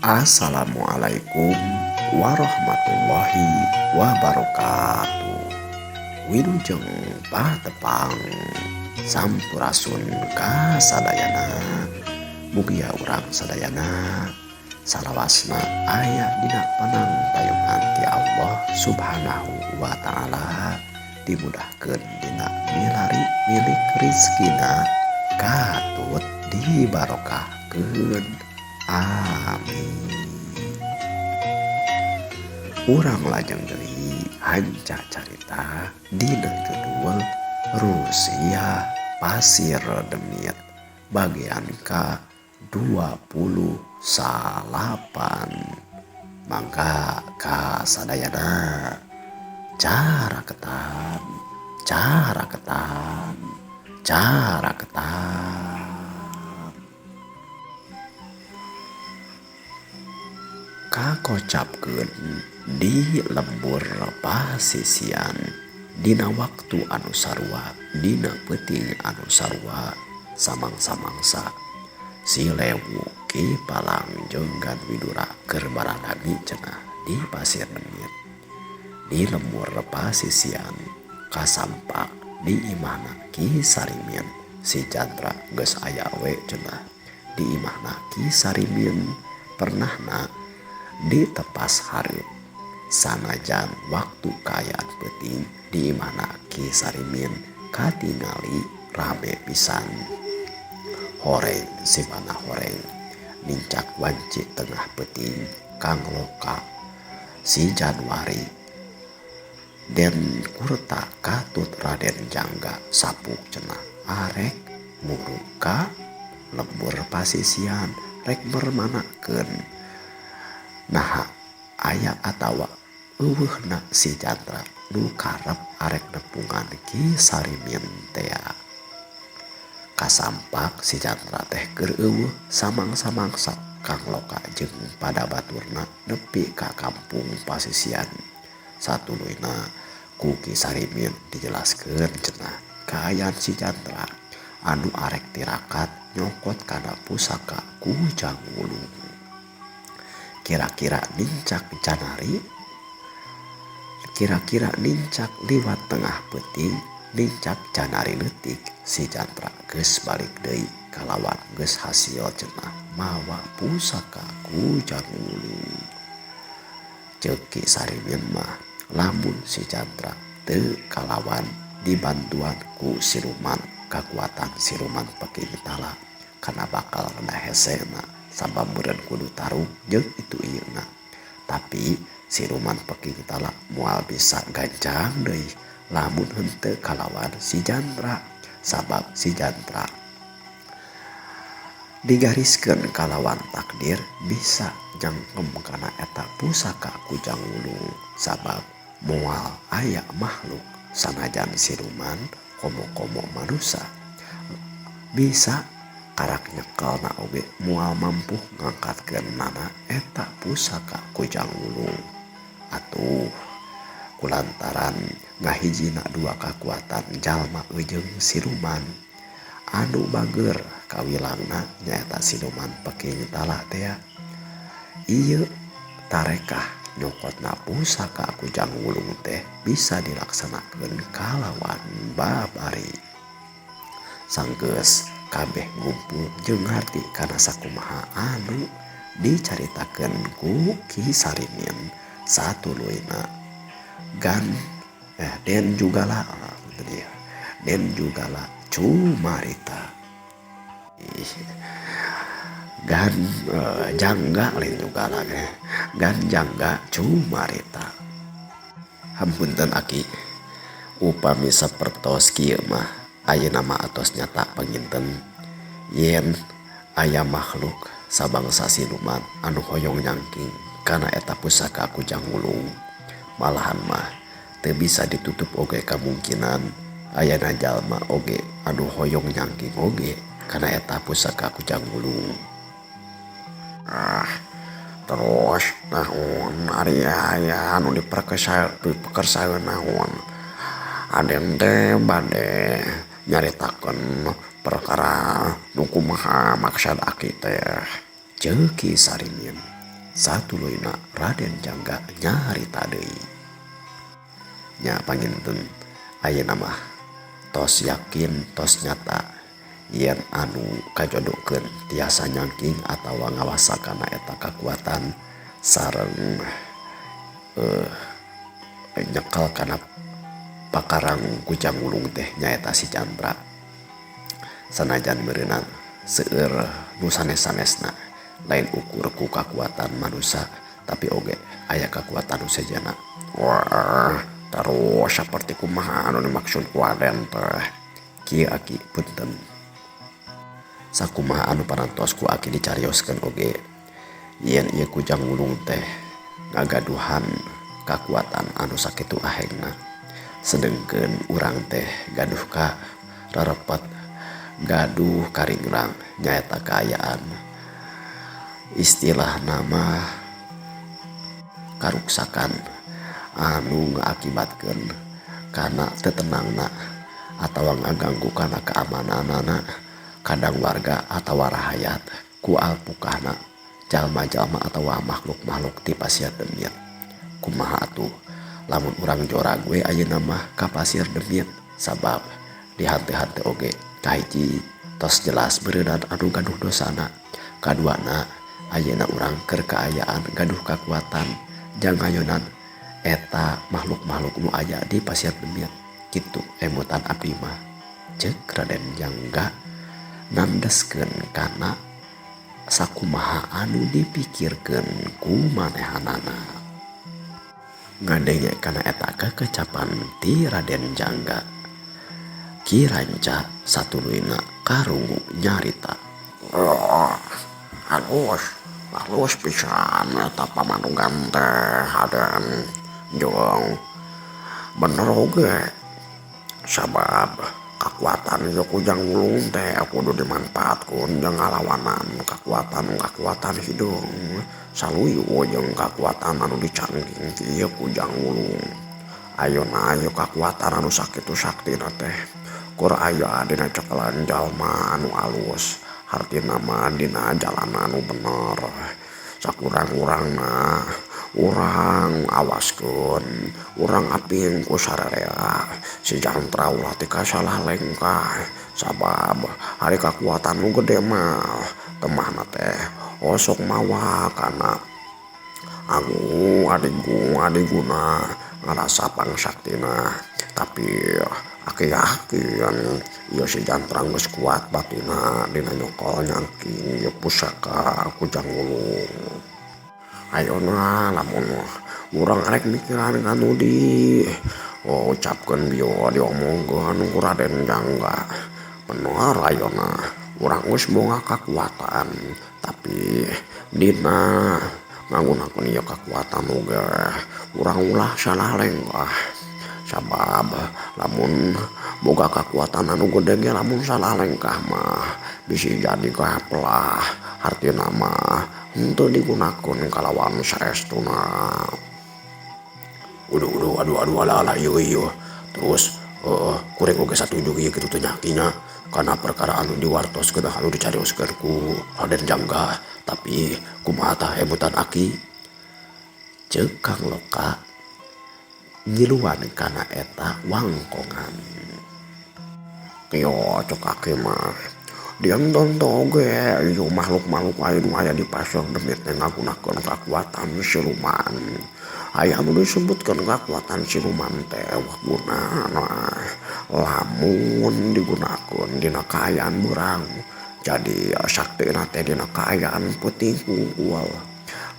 Assalamualaikum warahmatullahi wabarakatuh. Wilujeng patepang sampurasun ka sadayana. Mugia urang sadayana salawasna aya dina panang payungan ti Allah Subhanahu wa taala dimudahkeun dina milari milik rizkina katut dibarokahkeun. Amin. Urang lajeng deui hanca carita dina judul Rusia Pasir Demit bagian ka 29. Mangga ka sadayana cara ketan cara ketan cara ketan. Kakocapkeun di lembur pasisian dina waktu anu sarua dina peuting anu sarua samangsa-mangsa si Lewu Ki Palang jeung Gan Widura keur baradami cenah di Pasir Demit di lembur pasisian kasampak di imahna Ki Sarimin si Chandra geus aya we cenah di imahna Ki Sarimin pernahna ditepas hareup sanajan waktu kaayaan peuting di imahna Ki Sarimin katingali rame pisan. Horeng sibana horeng nincak wanci tengah peuting Kang Loka si Januari Den Kurta katut Raden Jangga sapuk cenah arek muru ka lembur pasisian rek mermanakeun naha aya atawa euweuhna si Chandra nu karep arek nepungan Ki Sarimin tea. Kasampak si Chandra teh keur euweuh samangsa-mangsa Kang Loka jeung pada baturna nepi ka kampung pasisian. Satuluyna ku Ki Sarimin dijelaskeun cenah kaayaan si Chandra anu arek tirakat nyokot kana pusaka Kujang Wulung. Kira-kira nincak janari, kira-kira nincak liwat tengah peuting, nincak janari leutik si Chandra geus balik deui kalawan geus hasil cenah mawa pusaka Kujang Wulung. Ceuk Ki Sarimin mah lamun si Chandra teu kalawan dibantuan ku siluman kakuatan siluman Peking Tala kana bakal rada hesena sabab meureun kudu tarung jeung itu ieuna. Tapi siluman Peking Tala moal bisa gancang deui lamun henteu kalawan si Chandra sabab si Chandra digariskeun kalawan takdir bisa jangkem kana eta pusaka Kujang Wulung sabab moal aya makhluk sanajan siluman komo-komo manusa bisa karak nyekelna oge moal mampu ngangkatkeun nana eta pusaka Kujang Wulung. Atuh kulantaran ngahijina dua kakuatan jalma jeung siluman anu bager kawilangna nyaeta siluman Peking Tala tea ieu tarekah nyokotna pusaka Kujang Wulung teh bisa dilaksanakeun kalawan babari. Sanggeus kabeh ngumpul jeung ngarti kana sakumaha anu dicaritakeun ku Ki Sarimin satuluyna gan den jugala den jugala cumarita gan jangga lain jugala gan jangga cumarita. Hampunten aki upami sapertos kieu mah ayeuna mah atos nyata panginten yen aya makhluk sabangsa siluman anu hoyong nyangking kana eta pusaka Kujang Wulung malahan mah teu bisa ditutup oge kamungkinan ayana jalma oge anu hoyong nyangking oge kana eta pusaka Kujang Wulung. Terus naon ari aya anu diperkersaeun naon aden teh bade nyaritakeun perkara nu kumaha maksad aki teh. Ceuk Ki Sarimin. Satuluyna Raden Jangga nyarita deui. Nya panginten ayeuna mah tos yakin tos nyata yen anu kajodokeun tiasa nyangking atawa ngawasa kana eta kakuatan sareng nyekel kana pakarang Kujang Wulung teh nyaeta si Chandra. Sanajan meureunan seueur nu sanes-sanesna lain ukur ku kakuatan manusia tapi oge aya kakuatan nu sejenna. Wah, terus saperti kumaha anu dimaksud ku Aden teh? Kieu aki punten. Sakumaha anu parantos ku aki dicarioskeun oge yen ieu Kujang Wulung teh ngagaduhan kakuatan anu sakitu ahengna. Sedengkeun urang teh gaduh ka rerepet gaduh karingrang nyaeta kaayaan istilah nama karuksakan anu ngaakibatkeun kana tetenangna atawa ngaganggu kana keamananana kadang warga atawa rahayat ku alpukahna jalma-jalma atawa makhluk-makhluk ti pasir demit. Kumaha atuh lamun urang jorag we ayeuna mah ka pasir demit sabab dihante-hante oge kahiji tos jelas beureunan anu gaduh dosana, kaduana ayeuna urang keur kaayaan gaduh kakuatan jang ngayonan eta makhluk-makhluk nu aya di pasir demit. Kitu emutan abdi mah. Ceuk Raden Jangga nandeskeun kana sakumaha anu dipikirkeun ku manehanana. Ngadenge kana eta kekecapan ti Raden Jangga, Ki Ranca satuluyna karungu nyarita. Oh, halus, halus pisan eta pamanugan teh Aden. Jeung bener oge sabab kakuatan ieu Kujang Wulung teh kudu dimanfaatkeun jeung ngalawanan kakuatan-kakuatan hideung saluyu jeung kakuatan anu dicangking ti ieu Kujang Wulung. Ayeuna ieu kakuatan anu sakitu saktina teh kur aya dina cekelan jalma anu alus, hartina mah dina jalan anu bener. Sakurang-kurangna urang awaskeun, urang aping ku sararea si Jantra ulah tika salah lengkah sabab ari kakuatan nu gede mah temahna teh osok mawa kana agung adigung adiguna ngarasa pangsaktina. Tapi aki-yakin ieu si Jantra geus kuat batina dina nyokol nyangking ieu pusaka Kujang Wulung. Ayeuna lamun urang arek mikiran kanu di ucapkeun bieu diomongkeun ku Raden Jangga. Bener ayeuna urang geus boga kakuatan tapi dina ngagunakeun ieu kakuatan oge urang ulah salah lengkah. Sabab lamun boga kakuatan anu gede ge lamun salah lengkah mah bisi jadi kapelah, hartina mah henteu digunakeun kalawan saestuna. Uduh uduh aduh aduh alah alah ieu ieu. Terus kuring oge satuju ieu kitu teh nya kinya kana perkara anu diwartoskeun anu dicarioskeun ku Raden Jangga. Tapi kumaha tah emutan aki? Ceuk Kang Loka ngiluan kana eta wangkongan. Kieu cek aki mah diengton oge ieu makhluk-makhluk aya nu aya di pasir demit teh ngagunakeun kakuatan siluman. Aya anu disebutkeun kakuatan siluman teh gunana lamun digunakeun dina kaayaan beurang jadi saktina teh dina kaayaan peuting hungkul.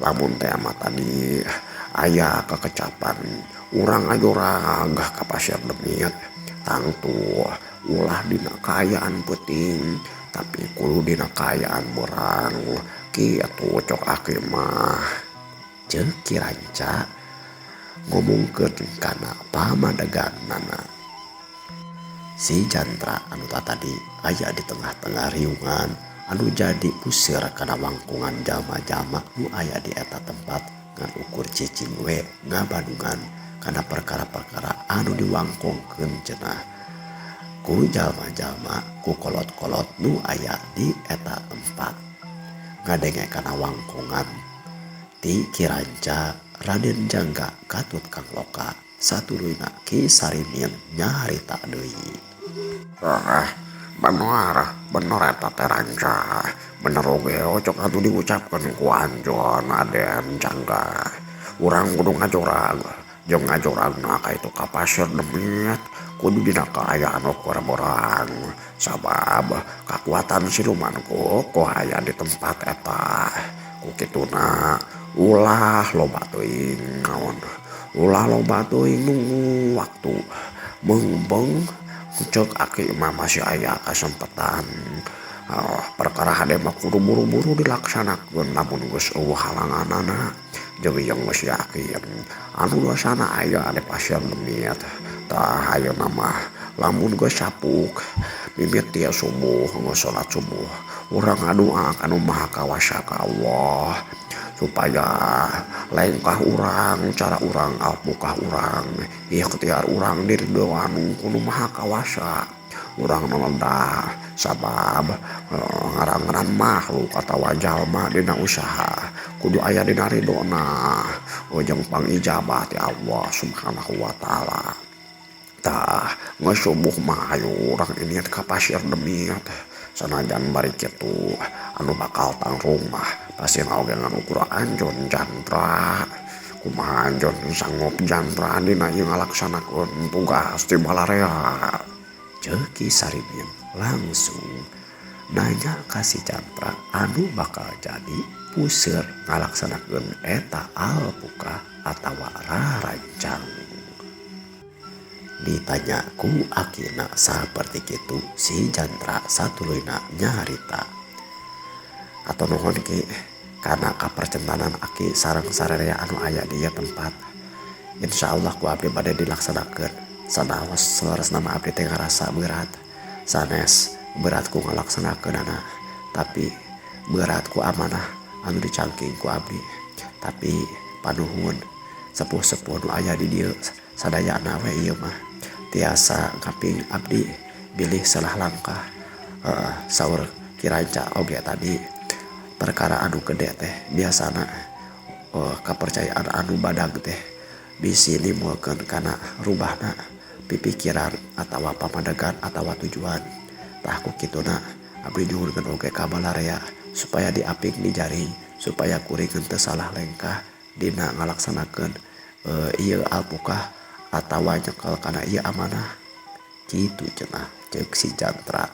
Lamun teh mah tadi aya kekecapan urang ajorag ka pasir demit tangtu ulah dina kaayaan peuting tapi kudu dina kaayaan beurang. Kitu cok aki mah. Ceuk Ki Ranca ngomongkeun kana pamadeganana. Si Jantra anu tatadi aya di tengah-tengah riungan anu jadi puseur kana wangkongan jalma-jalma nu aya di eta tempat ngan ukur cicing we ngabadungan kana perkara-perkara anu diwangkongkeun cenah ku jalma-jalma ku kolot-kolot nu aya di eta tempat. Ngadenge kana wangkongan Ti Ki Ranca, Raden Jangga katut Kang Loka satuluyna Ki Sarimin nyarita deui. Ah, bener, bener eta teh Ranca. Bener oge cok atuh diucapkeun ku anjeun Aden Jangga. Urang kudu ngajorag, jeung ngajoragna ka itu ka Pasir Demit kudu dina kaayaan ukur borang. Sabab kakuatan siluman kokoh aya di tempat eta. Ku kituna ulah loba teuing naon. Ulah loba teuing nunggu waktu. Meungbeng cek aki mah masih aya kasempetan. Oh, perkara hade mah kudu buru-buru dilaksanakeun lamun geus eueuh halanganana. Jeung ieu geus yakin anu dosana aya di Pasir Demit. Tah ayeuna mah lamun geus sapuk mimit tia subuh geus salat subuh urang ngadua ka Nu Maha Kawasa ka Allah supaya lengkah urang, cara urang, alpukah urang, ikhtiar urang diridhoan ku Nu Maha Kawasa. Urang neledah sabab ngaran-ngaran makhluk atawa jalma dina usaha kudu aya dina ridhona jeung pangijabah ti Allah Subhanahu wa taala. Tah geus subuh mah ayo urang ini ka Pasir Demit. Sanajan bari kitu anu bakal tanggung mah pasti oge ngan ukur anjeun Jantra. Kumaha anjeun sanggup Jantra dina ieu ngalaksanakeun tugas di balarea. Ceuk Ki Sarimin langsung nanya ka si Jantra anu bakal jadi puseur ngalaksanakeun eta alpukah atawa rarancang. Ditanya ku akina saperti kitu si Jantra satuluyna nyarita. Atau nuhun ki kana kapercentanan aki sareng sararea anu aya di ieu tempat. Insyaallah ku abdi bade dilaksanakeun. Sanaos saleresna mah abdi teh ngarasa berat. Sanes berat ku ngalaksanakeunana, tapi berat ku amanah anu dicangking ku abdi. Tapi panuhun sepuh-sepuh nu aya di dieu sadayana we ieu mah tiasa ngaping abdi bilih salah langkah. Saur Ki Ranca oge tadi perkara anu gede teh biasana kapercayaan anu badag teh bisi nimbulkeun kana rubahna pipikiran atawa pamadegan atawa tujuan. Tah ku kituna abdi nyuhunkeun oge ka balarea supaya diaping dijaring supaya kuring henteu salah lengkah dina ngalaksanakeun ieu alpukah atawa nyekel kana ieu amanah. Kitu cenah ceuk si Jantra.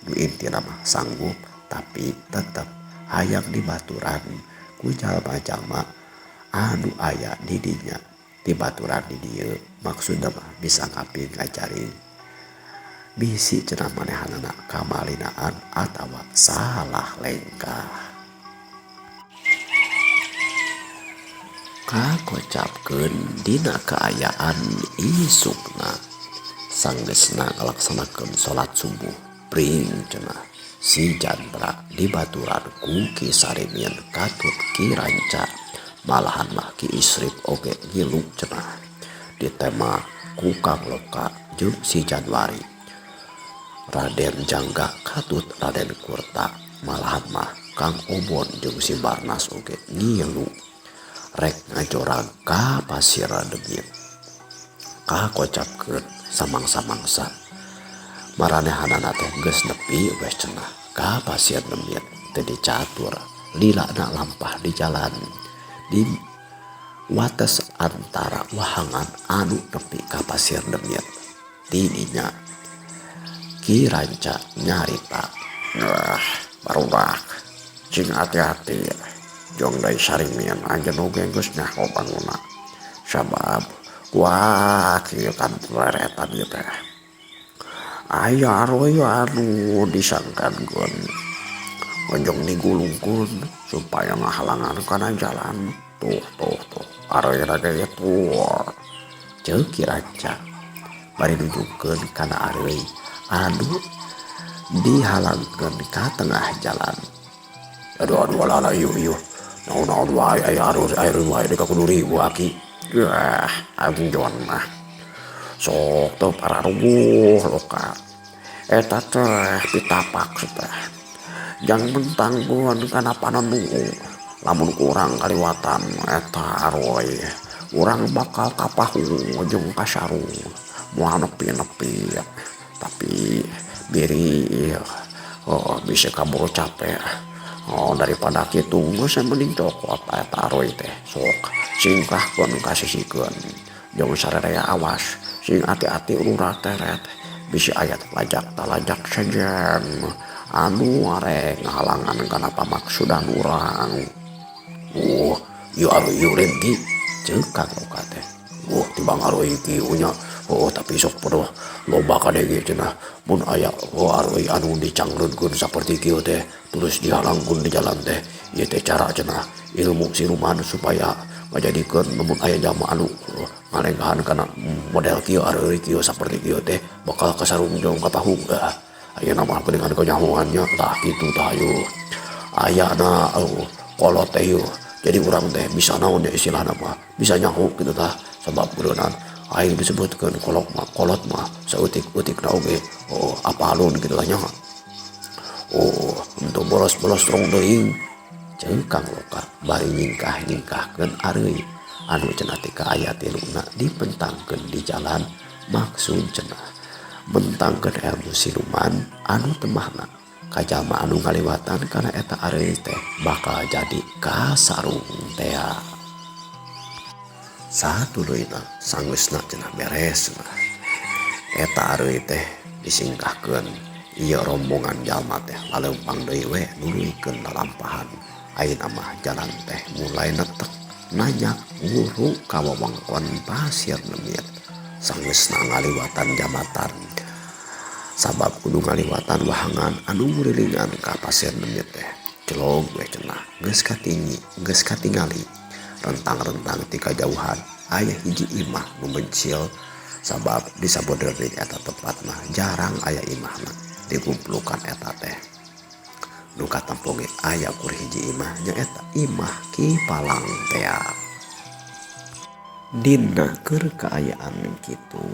Nu intina mah sanggup tapi tetep hayang dibaturan ku jalma-jalma anu aya di dinya. Dibaturan di dieu maksudna mah bisa ngaping ngajaring bisi cenah manehanana kamalinaan atawa salah lengkah. Kakocapkeun dina kaayaan isukna sanggeusna ngalaksanakeun salat subuh pring cenah si Jantra dibaturan ku Ki Sarimin katut Ki Ranca malahan mah Ki Isrip oge ngilu cenah ditema ku Kang Loka jeung si Januari. Raden Jangga katut Raden Kurta malahan mah Kang Obon jeung si Barnas oge ngilu rek ngajorag ka Pasir Demit. Kakocapkeun samangsa-mangsa maranehanana teh geus nepi weh cenah ka Pasir Demit teu dicatur lilana lampah di jalan di wates antara wahangan anu nepi ka Pasir Demit. Tidinya Ki Ranca nyarita, "Wah, barudak cing hati-hati jong deui Sarimin anjeun oge geus nyaho banguna. Sabab wah kieu kan leretan ieu teh. Aya aroy anu disangkankeun ojong digulungkeun supaya ngahalangan kana jalan. Tuh tuh tuh aroy ge itu." Ceuk Ki Ranca bari nunjukkeun kana areuy anu dihalangkeun ka tengah jalan. Aduh aduh alah ieu ieu. Naon-naon wae aya areuy areuy wae deuk kudu riweuh aki. Wah, anjeun mah. Sok teu pararuguh loka. Eta teh pitapak teh. Jang mentangkeun kana panenu. Lamun kurang kaliwatan eta aroy urang bakal kapahung jeung kasarung moal nepi-nepi tapi biri oh, bisa kaburu capek. Oh, daripada kitu geus mending cokot eta aroy teh sok singkahkeun kasisikeun jeung sararea awas sing hati-hati ulah teret bisi aya talajak talajak sejen anu arek ngahalangan kana pamaksudan urang. Ieu aroy ieu lain ki ceuk Kang Loka teh. Tibang aroy kieu nya. Oh, tapi sok peduh loba kadenge cenah mun aya aroy anu dicangleunkeun saperti kieu teh terus dihalangkeun di jalan teh ieu teh cara cenah ilmu siluman supaya ngajadikeun mun aya jalma anu ngalenggahan kana model kieu aroy kieu saperti kieu teh bakal kasarung jeung kapahung. Ayeuna mah geuningan kanyahoan nya tah kitu tah ayo ayana kolot teh ieu. Jadi urang teh bisa naon ya istilahna mah bisa nyaho kitu tah sebab beureunan aing disebutkeun kolot mah kolot mah saeutik-eutikna oge oh apalun kitu tah nya. Oh, untuk bolos-bolos rong teuing ceuk Kang Loka bari nyingkah-nyingkahkeun areuy anu cenah teh kaaya tiluna dipentangkeun di jalan maksud cenah mentangkeun ilmu siluman anu temahna kajalma anu ngaliwatan kana eta areuy teh bakal jadi kasarung tea. Satuluyna sanggeusna cenah beres cenah eta areuy teh disingkahkeun ieu rombongan jalma teh laleumpang deui we nuluykeun lalampahan. Ayeuna mah jalan teh mulai netek nanyak nguru ka wewengkon Pasir Demit. Sanggeusna ngaliwatan jambatan sabab kudu ngaliwatan wahangan anu ngurilingan ka Pasir Demit teh celog we cenah geus katingi geus katingali rentang-rentang ti kajauhan aya hiji imah nu mencil sabab di sabodeureun eta tempat mah jarang aya imahna digumplukan eta teh nu katempo ge aya kur hiji imah nyaeta imah Ki Palang tea. Dina keur kaayaan kitu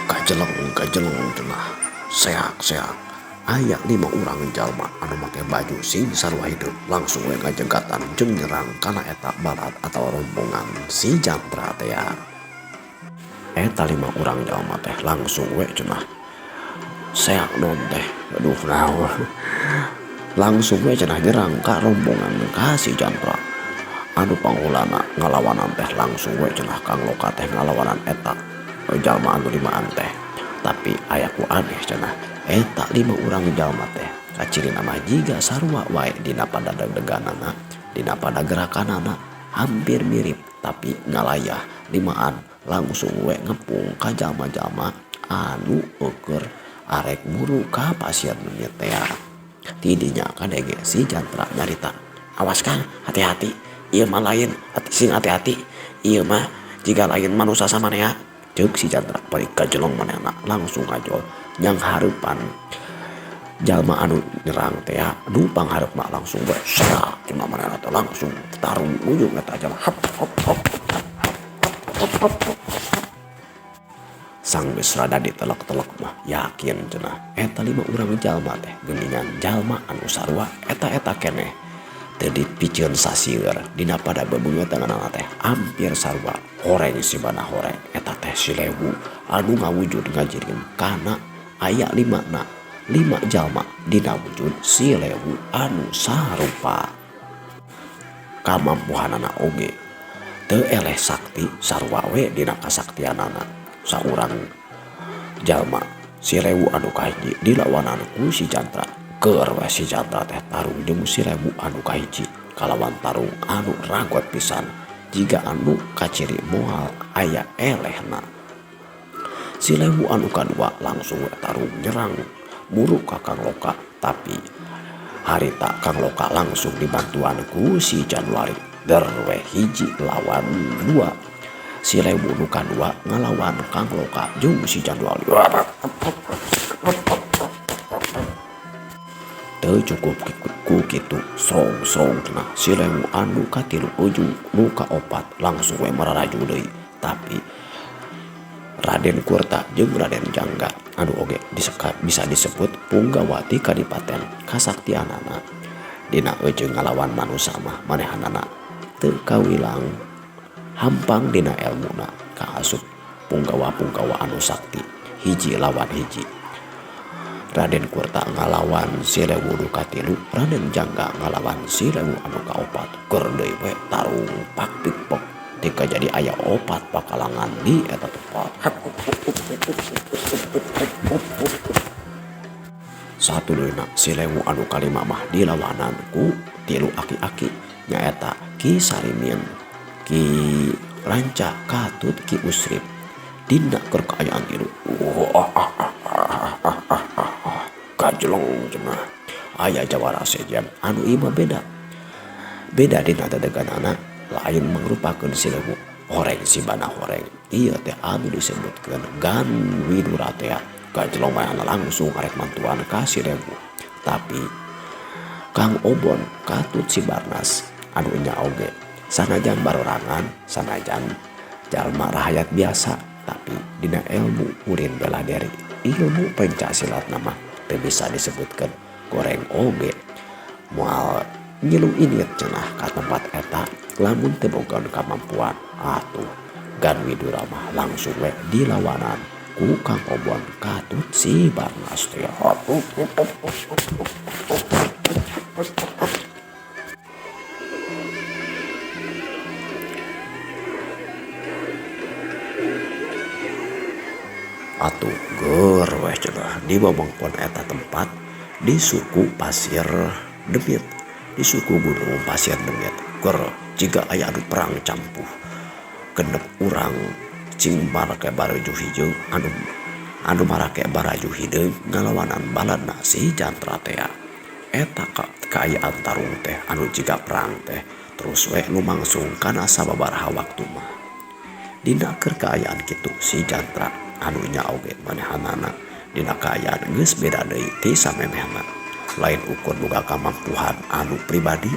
kajeleng kajeleng cenah seak-seak aya 5 urang jalma anu make baju sing sarua hideung langsung we ngajegatan jeung nyerang kana eta barat atawa rombongan si Jantra tea. Eta 5 urang jalma teh langsung we cenah seak non teh aduh naon langsung we cenah nyerang ka rombongan ka si Jantra anu pangulana ngalawanan teh langsung we cenah Kang Loka teh ngalawanan eta jalma anu limaan teh. Tapi aya ku aneh cenah eta 5 urang jalma teh kacirina mah jiga sarua wae dina pada deg-deganana dina pada gerakanana hampir mirip tapi ngalayah limaan langsung we ngepung ka jalma-jalma anu eueur arek muru ka Pasir Demit teh. Tidinya kadenge si Jantra nyarita awas Kang hati-hati ieu mah lain sing hati-hati ieu mah jiga lain manusia samanea. Ceuk si Jantra bari kajelong manehna langsung ngajol nyang hareupan jalma anu nyerang teh nu panghareup mah langsung we serak cenah manehna teh langsung tarung ujung eta jalma hop hop hop hop hop hop. Sanggeus rada ditelek-telek mah yakin cenah eta 5 urang jalma teh geuningan jalma anu sarua eta-eta keneh teu dipiceun sasieur dina pada bebeungeutna teh hampir sarua horeng sibana horeng eta teh si Lewu anu ngawujud ngajirim kana aya 5 jalma dina wujud si Lewu anu sarupa. Kamampuhanana oge teu eleh sakti sarua we dina kasaktianana. Saurang jalma si Lewu anu kahiji dilawanan ku si Jantra. Keur we si Jantra teh tarung jeung si Lewu anu kahiji kalawan tarung anu ragot pisan jiga anu kaciri moal aya elehna. Si Lewu anu kadua langsung we tarung nyerang muru ka Kang Loka tapi harita Kang Loka langsung dibantuan ku si Januari. Der we hiji lawan 2. Si Lewu nu kadua ngalawan Kang Loka jeung si Januari. Teu cukup ku kitu srong-srong cenah si Lewu anu katilu ujung nu kaopat langsung we mararaju deui tapi Raden Kurta jeung Raden Jangga anu oge bisa disebut punggawati kadipaten kasaktianana dina eujeung ngalawan manusa mah manehanana teu kawilang hampang dina elmuna kaasup punggawa-punggawa anu sakti hiji lawan hiji. Raden Kurta ngalawan si Lewu nu katilu, Raden Jangga ngalawan si Lewu anu kaopat. Keur deui we tarung pak pik pok tika jadi aya opat pakalangan di eta tempat. Satuluyna si Lewu anu kalima mah dilawanan ku tilu aki-aki nyaeta Ki Sarimin, Ki Ranca, Katut Ki Usrip. Dina keur kaayaan tilu. Kajlong cenah aya jawara sejen anu ieu mah beda. Beda dina dadeganana lain mangrupakeun si Lewu horeng sibana horeng. Ieu teh anu disebutkeun Gan Widura teh. Kajlong manehna langsung arek mantuan ka si Lewu. Tapi Kang Obon katut si Barnas anu nya oge sanajan barorangan sanajan jalma rahayat biasa tapi dina ilmu ulin bela diri ilmu pencak silat nama teu bisa disebutkeun goreng oge moal ngilu init cenah ka tempat eta lamun teu boga kamampuan. Atuh Gan Widura mah langsung we dilawanan ku Kang Obon katut si Barnas teh. Atuh geur weh cenah di wewengkon eta tempat di suku Pasir Demit, di suku Gunung Pasir Demit. Geur jiga aya anu perang campuh genep urang cing marake baraju hijau anu marake baraju hideung ngalawanan baladna si Jantra tea. Eta kaayaan tarung teh anu jiga perang teh terus we lumangsung kana sababaraha waktu mah. Dina keur kaayaan kitu si Jantra anu nya oge manehanana dina kaayaan geus beda deui ti samemehna. Lain ukur boga kamampuhan anu pribadi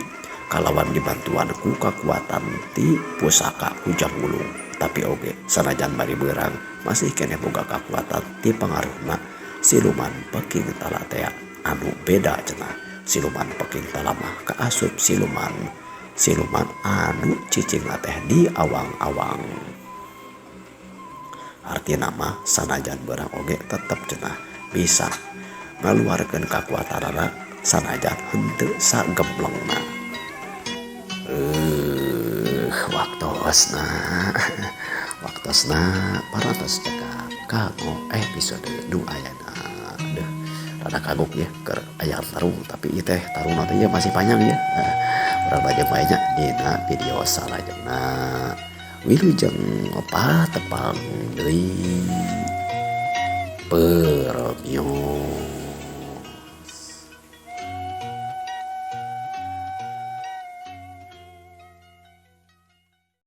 kalawan dibantuan ku kakuatan ti pusaka Kujang Wulung, tapi oge sanajan bari beurang masih keneh boga kakuatan ti pangaruhna siluman Peking Tala tea anu beda cenah. Siluman Peking Tala mah kaasup siluman anu cicingna teh di awang-awang. Artina mah sanajan beurang oge tetep cenah bisa ngaluarkeun kakuatanana sanajan henteu sagemblengna. Waktosna parantos cekap kanggo episode nu ayana. Deuh, rada kagok ya keur aya tarung tapi ieu teh tarungna teh masih panjang ya. Urang lajeng bae nya dina video salajengna. Wilujeng patepang deui. Permios.